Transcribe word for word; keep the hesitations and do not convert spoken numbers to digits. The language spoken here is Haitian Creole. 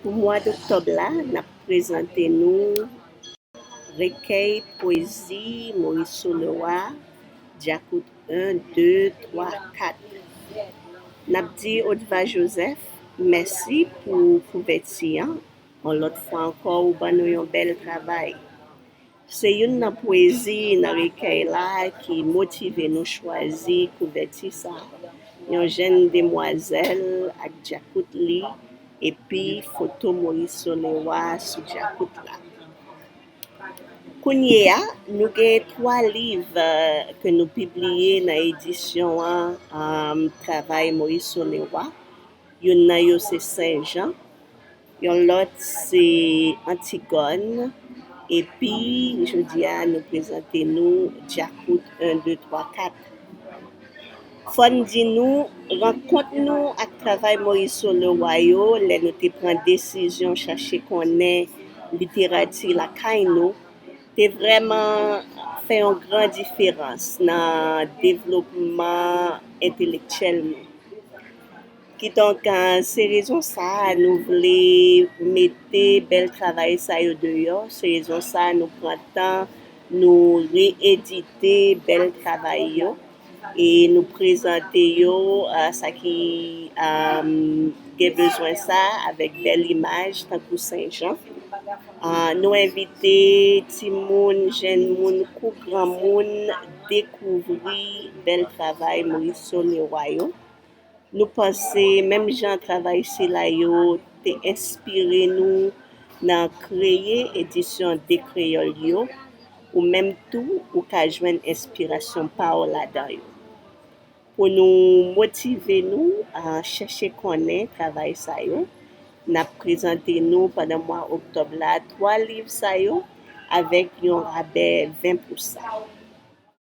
Pou mwa doktòb la, n ap prezante nou rekèy pwezi Morisseau-Leroy, Djakout en, de, twa, kat. N ap di Odva Joseph mèsi pou kouvèti an. Yon lòt fwa ankò, ou ban nou yon bèl travay. Se youn nan pwezi nan rekèy la ki motive nou chwazi kouvèti sa a. Yon jèn demwazèl ak djakout li, epi foto Morisseau-Leroy sou djakout la. Kounye a, nou gen twa liv, eh, ke nou pibliye nan edisyon an, eh, travay Morisseau-Leroy. Youn nan yo se Sen Jan, yon lòt se Antigòn, epi jodi a nou prezante nou Djakout en, de, twa, kat. Fò n di nou, rankont nou ak travay Morisseau-Leroy yo, lè nou te pran desizyon chache konnen literati lakay nou, te vrèman fè yon gran diferans nan devlopman entelektyèl nou. Kidonk, eh, se rezon sa a nou vle mete bèl travay sa yo deyò, se rezon sa a nou pran tan nou reyedite bèl travay yo e nou prezante yo, eh, sa ki, eh, gen bezwen sa avèk bèl imaj tankou Sen Jan. Eh, nou envite timoun, jèn moun kou granmoun dekouvri bèl travay Morisseau-Leroy yo. Nou panse, menm jan travay sila yo te enspire nou nan kreye edisyon De Kreyòl yo, ou menm tou, ou ka jwenn enspirasyon pa w ladan yo. Pou nou motive nou a chèche konnen travay sa yo, n ap prezante nou pandan mwa oktòb la twa liv sa yo avèk yon rabè ven pousan.